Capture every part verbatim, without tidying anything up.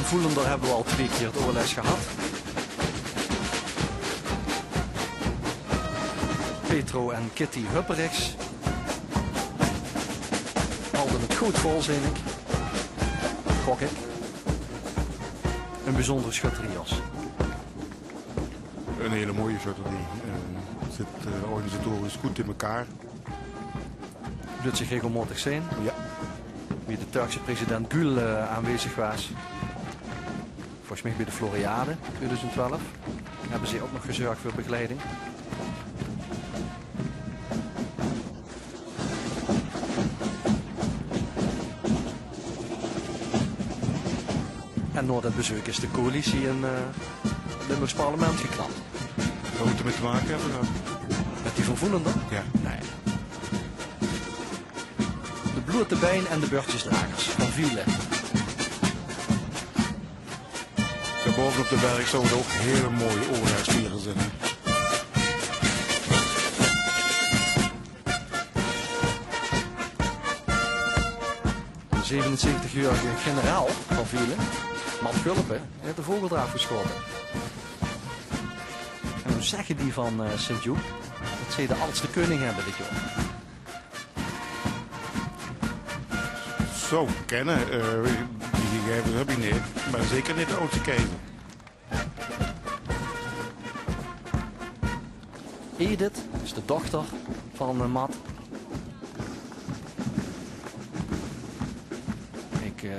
Voelender hebbe we al twee kier 't oorles gehad. Petro en Kitty Hupperichs. Halde 't good vol, zeen ik. Gok ik. Een bijzondere schutterios. Een hele mooie schutterie. Eh, zit, eh, organisatorisch goed in elkaar. Doet zich regelmatig zeen. Ja. Wie de Turkse president Gül, eh, aanwezig waas. Volges mich bij de Floriade tweeduizend twelf. Hebbe ze ook nog gezörg veur begeleiding. En nao det bezeuk is de coalitie in, eh, 't Limburgs parlement geklapt. Wat moet er mee te maken hebben dan? Met die van Voelender? Ja. Nee. De blote bein en de bördjesdragers van Vielen. Daar boven op de berg zouden ook hele mooie oorlogstieren zijn, hè? De zevenenzeventigjarige generaal van Vielen, Mat Gulpen, haet de vogeldraaf geschaote. En noe zegge die van, eh, Sint-Joep det ze de aldste keuning hebbe dit jaor. Zou kennen, eh, die gegevens heb ik niet, maar zeker niet de oudste keizer. Edith is de dochter van, eh, Mat. Ik, eh,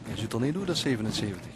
hae zuut er neet oet es zevenenzeventig.